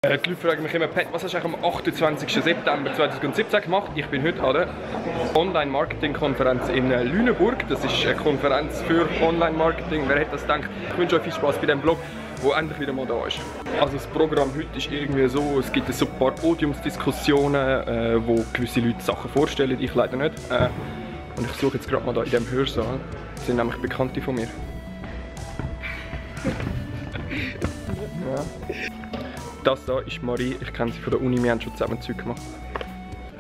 Die Leute fragen mich immer, Pat, was hast du eigentlich am 28. September 2017 gemacht? Ich bin heute an der Online-Marketing-Konferenz in Lüneburg. Das ist eine Konferenz für Online-Marketing. Wer hätte das gedacht? Ich wünsche euch viel Spaß bei diesem Vlog, der endlich wieder mal da ist. Also das Programm heute ist irgendwie so, es gibt so ein paar Podiumsdiskussionen, wo gewisse Leute Sachen vorstellen, ich leider nicht. Und ich suche jetzt gerade mal da in diesem Hörsaal. Das sind nämlich Bekannte von mir. Ja. Das da ist Marie, ich kenne sie von der Uni, wir haben schon zusammen Zeug gemacht.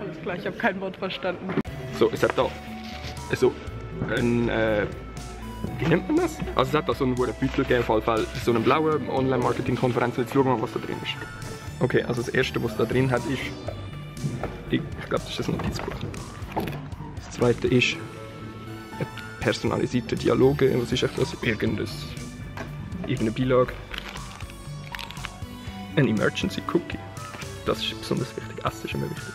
Alles klar, ich habe kein Wort verstanden. So, es hat da so ein, wie nennt man das? Also es hat da so einen Beutel gegeben, auf jeden Fall so eine blaue Online-Marketing-Konferenz. Jetzt schauen wir mal, was da drin ist. Okay, also das erste, was da drin hat, ist, ich glaube, das ist das Notizbuch. Das zweite ist personalisierte Dialoge. Was ist echt das? Irgendeine Beilage. Ein Emergency Cookie. Das ist besonders wichtig. Essen ist immer wichtig.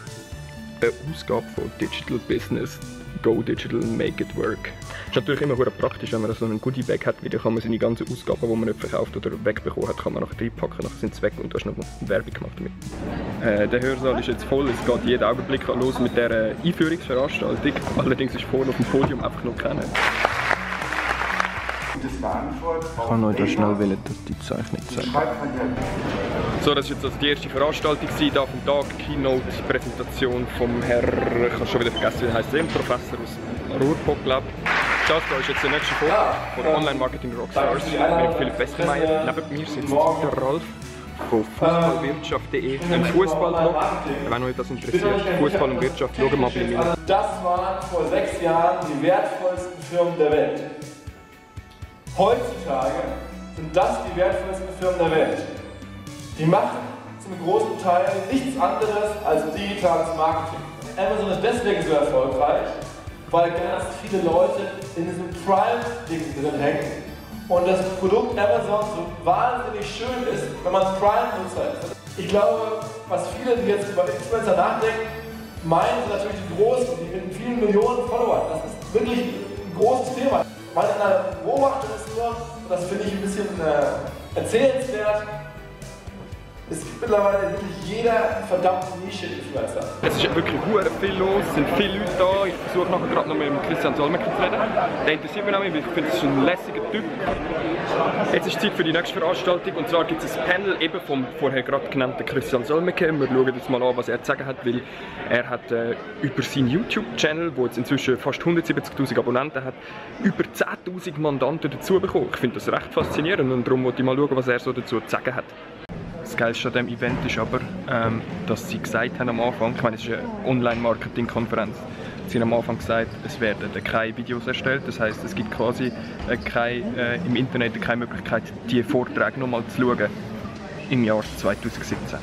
Eine Ausgabe von Digital Business. Go Digital, Make It Work. Ist natürlich immer praktisch, wenn man so einen Goodie Bag hat, weil dann kann man seine ganzen Ausgaben, die man nicht verkauft oder wegbekommen hat, kann man nachher reinpacken, nachher sind sie weg und du hast noch Werbung gemacht damit. Der Hörsaal ist jetzt voll, es geht jeden Augenblick los mit dieser Einführungsveranstaltung. Allerdings ist vorne auf dem Podium einfach noch keiner. Ich kann euch da schnell die Zeichnung zeigen. So, das war jetzt also die erste Veranstaltung hier vom Tag, Keynote-Präsentation vom Herr, ich habe schon wieder vergessen, wie er heißt, Professor aus Ruhrpott, glaube ich. Das hier ist jetzt der nächste Vortrag von Online-Marketing Rockstars mit Philipp Westermeier. Neben mir sitzt der Ralf von Fußballwirtschaft.de, ein Fußballblog. Wenn euch das interessiert, Fußball und Wirtschaft, schaut mal bei mir. Das waren vor 6 Jahren die wertvollsten Firmen der Welt. Heutzutage sind das die wertvollsten Firmen der Welt. Die machen zum großen Teil nichts anderes als digitales Marketing. Amazon ist deswegen so erfolgreich, weil ganz viele Leute in diesem Prime-Ding drin hängen und das Produkt Amazon so wahnsinnig schön ist, wenn man Prime-Nutzer ist. Ich glaube, was viele, die jetzt über Influencer nachdenken, meinen sind natürlich die Großen, die mit vielen Millionen Followern. Das ist wirklich ein großes Thema. Meine Beobachtung ist nur, und das finde ich ein bisschen erzählenswert, es gibt mittlerweile wirklich jeder verdammte Nische-Influencer. Es ist wirklich viel los, es sind viele Leute da. Ich versuche nachher gerade noch mit Christian Solmecke zu reden. Der interessiert mich nämlich, weil ich finde, es ist ein lässiger Typ. Jetzt ist Zeit für die nächste Veranstaltung und zwar gibt es ein Panel eben vom vorher gerade genannten Christian Solmecke. Wir schauen jetzt mal an, was er zu sagen hat, weil er hat über seinen YouTube-Channel, der jetzt inzwischen fast 170'000 Abonnenten hat, über 10'000 Mandanten dazu bekommen. Ich finde das recht faszinierend und darum wollte ich mal schauen, was er so dazu zu sagen hat. Das Geilste an diesem Event ist aber, dass sie gesagt haben am Anfang, ich meine, es ist eine Online-Marketing-Konferenz, sie haben am Anfang gesagt, es werden keine Videos erstellt, das heisst, es gibt quasi im Internet keine Möglichkeit, diese Vorträge nochmal zu schauen im Jahr 2017.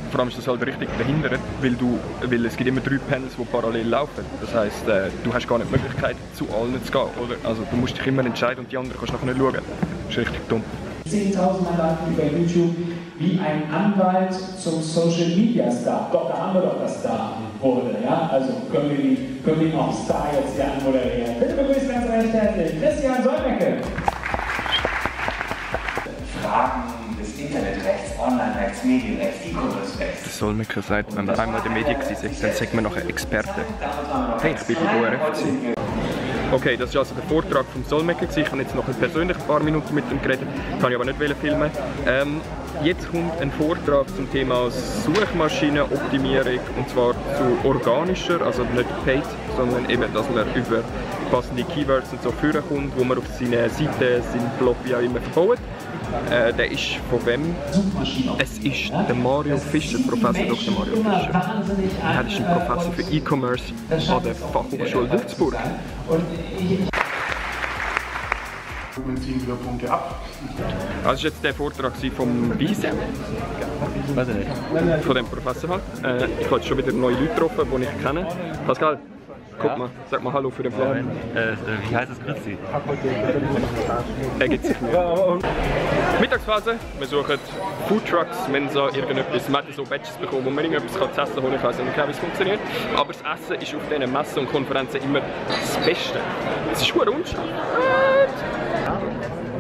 Vor allem ist das halt richtig behindert, weil es gibt immer 3 Panels, die parallel laufen. Das heisst, du hast gar nicht die Möglichkeit, zu allen zu gehen. Oder? Also, du musst dich immer entscheiden und die anderen kannst du nachher nicht schauen. Das ist richtig dumm. 10.000 Mandanten über YouTube wie ein Anwalt zum Social Media Star. Doch, da haben wir doch das Star wurde, ja? Also können wir ihn auch Star jetzt hier anmoderieren. Bitte begrüßen ganz recht herzlich Christian Solmecke. Fragen des Internetrechts, Online-Rechts, Medienrechts, E-Commerce-Rechts. Der Solmecke sagt, wenn man einmal in den Medien war, dann sagt man nachher Experte. Hey, ich bin von ORF. Okay, das war also der Vortrag vom Solmecke. Ich habe jetzt noch persönlich ein paar Minuten mit ihm geredet, kann ich aber nicht filmen. Jetzt kommt ein Vortrag zum Thema Suchmaschinenoptimierung und zwar zu organischer, also nicht paid, sondern eben, dass man über passende Keywords und so führen kommt, wo man auf seine Seite, seinen Blog wie auch immer verbaut. Der ist von wem? Es ist der Mario Fischer, Professor Dr. Mario Fischer. Er ist ein Professor für E-Commerce an der Fachhochschule Würzburg. Wir ziehen wieder Punkte ab. Das ist jetzt der Vortrag vom Wiese. Weiß ich nicht. Von dem Professor halt. Ich habe jetzt schon wieder neue Leute getroffen, die ich kenne. Pascal, guck mal, sag mal Hallo für den Vlog. Wie heißt es Grüezi? Er gibt sich Mühe. Mittagspause, wir suchen Foodtrucks, Mensa, irgendetwas. Wir hatten so Badges bekommen, wo man irgendetwas zu essen holen kann. Ich weiß nicht, wie es funktioniert. Aber das Essen ist auf diesen Messen und Konferenzen immer das Beste. Es ist gut unscharf.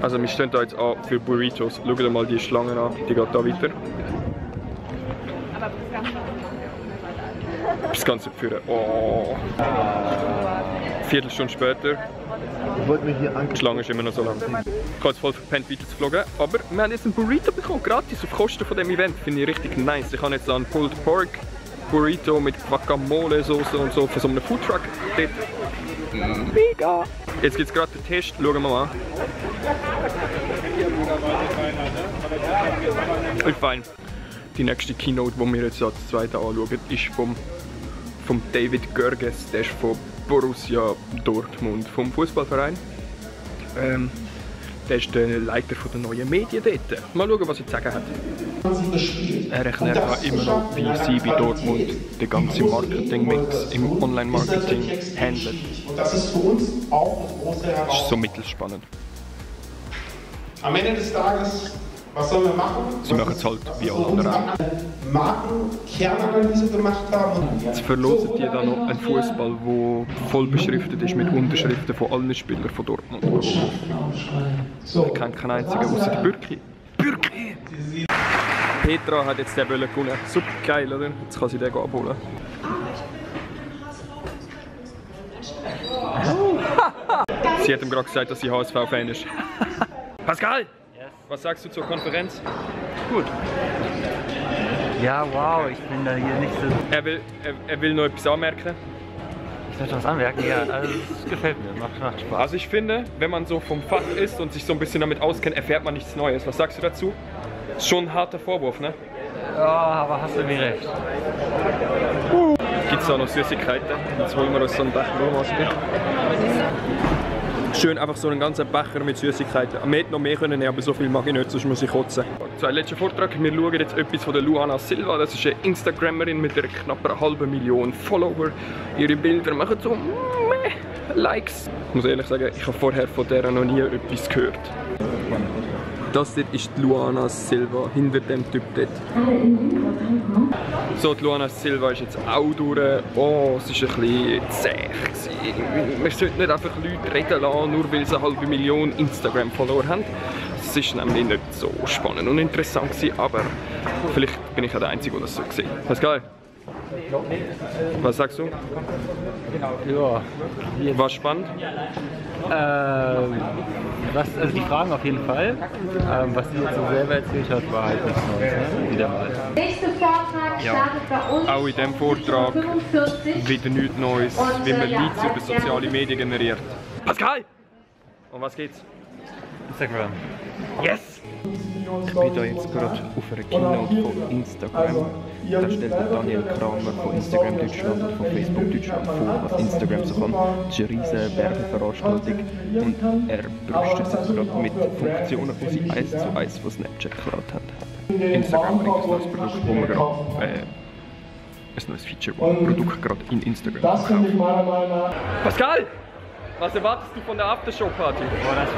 Also wir stehen da jetzt an für Burritos. Schaut dir mal die Schlange an, die geht da weiter. Das Ganze führen. Oh. Viertelstunde später. Die Schlange ist immer noch so lang. Ich habe jetzt voll verpennt weiter zu vloggen, aber wir haben jetzt einen Burrito bekommen, gratis auf Kosten von dem Event. Finde ich richtig nice. Ich habe jetzt einen Pulled Pork Burrito mit Guacamole Soße und so von so einem Foodtruck dort. Mega! Jetzt gibt es gerade den Test, schauen wir mal an. Ist fein. Die nächste Keynote, die wir jetzt als zweite anschauen, ist vom David Görges, der ist von Borussia Dortmund, vom Fußballverein. Der ist der Leiter der neuen Medien dort. Mal schauen, was er zu sagen hat. Er erklärt auch immer noch, wie sie bei Dortmund den ganzen Marketing-Mix im Online-Marketing handeln. Und das ist für uns auch eine große Herausforderung. Das ist so mittelspannend. Am Ende des Tages, was sollen wir machen? Sie machen es halt wie alle anderen. Markenkernanalyse gemacht haben. Jetzt verlosen die da noch einen Fußball, der voll beschriftet ist mit Unterschriften von allen Spielern von Dortmund. Ich kenne keinen einzigen außer der Bürki. Bürki! Petra hat jetzt den Böllen gewonnen. Super geil, oder? Jetzt kann sie den abholen. Sie hat ihm gerade gesagt, dass sie HSV-Fan ist. Pascal! Was sagst du zur Konferenz? Gut. Ja, wow, ich bin da hier nicht so... Er will noch etwas anmerken. Ich möchte was anmerken, ja, also es gefällt mir, macht Spaß. Also ich finde, wenn man so vom Fach ist und sich so ein bisschen damit auskennt, erfährt man nichts Neues. Was sagst du dazu? Ist schon ein harter Vorwurf, ne? Ja, aber hast du mir recht. Gibt es da noch Süßigkeiten? Jetzt holen wir uns so einen Becher. Schön einfach so einen ganzen Becher mit Süßigkeiten. Man hätte noch mehr können nehmen, aber so viel mag ich nicht, sonst muss ich kotzen. Zweiter letzter Vortrag. Wir schauen jetzt etwas von der Luana Silva. Das ist eine Instagrammerin mit einer knapp 500.000 Follower. Ihre Bilder machen so Likes. Ich muss ehrlich sagen, ich habe vorher von der noch nie etwas gehört. Das dort ist die Luana Silva, hinter dem Typ dort. So, die Luana Silva ist jetzt auch durch. Oh, es war ein bisschen zäh. Man sollte nicht einfach Leute reden lassen, nur weil sie 500.000 Instagram-Follower haben. Es war nämlich nicht so spannend und interessant gewesen, aber vielleicht bin ich auch der Einzige, der das so gesehen hat. Pascal? Was sagst du? Ja. War spannend? Also die Fragen auf jeden Fall. Was sie jetzt so selber erzählt hat, war halt nichts Neues, ne? Wieder mal. Nächster Vortrag startet bei uns. Auch in diesem Vortrag wieder nichts Neues, wie man Leads über soziale Medien generiert. Pascal! Um was geht's? Instagram. Yes! Ich bin hier jetzt gerade auf einer Keynote von Instagram. Da stellt der Daniel Kramer von Instagram Deutschland und von Facebook Deutschland vor, was Instagram so kann. Das ist eine riesige Werbeveranstaltung und er brüstet sich gerade mit Funktionen, die sie 1:1 von Snapchat geklaut haben. Instagram bringt ein neues Produkt, wo man gerade ein neues Feature, wo ein Produkt gerade in Instagram verkauft. Pascal! Was erwartest du von der Aftershow-Party? Boah, das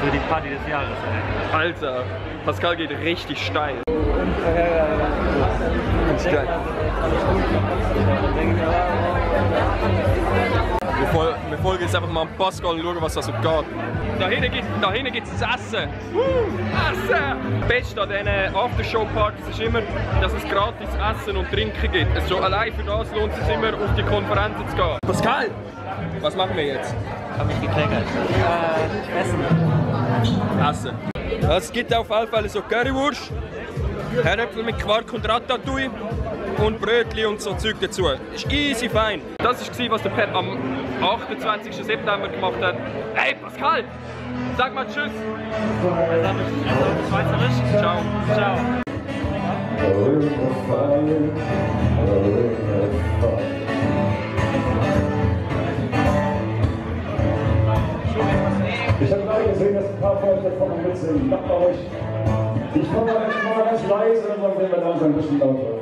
wird die Party des Jahres sein. Alter, Pascal geht richtig steil. Wir folgen jetzt einfach mal am Pascal und schauen, was da so geht. Da hinten gibt's das Essen. Essen! Das Beste an diesen Aftershow-Partys ist immer, dass es gratis Essen und Trinken gibt. Also allein für das lohnt es sich immer, auf die Konferenzen zu gehen. Pascal! Was machen wir jetzt? Hab mich gekleckert. Essen. Es gibt auf alle Fälle so Currywurst, Herdöpfel mit Quark und Ratatouille und Brötchen und so Zeug dazu. Ist easy fein. Das war, was der Pep am 28. September gemacht hat. Hey Pascal! Sag mal Tschüss! Schweizerisch? Ciao! Ciao! Ich habe gerade gesehen, dass ein paar von euch da vorne mitsingen. Macht bei euch. Ich komme mal ganz leise und dann werden wir langsam ein bisschen lauter.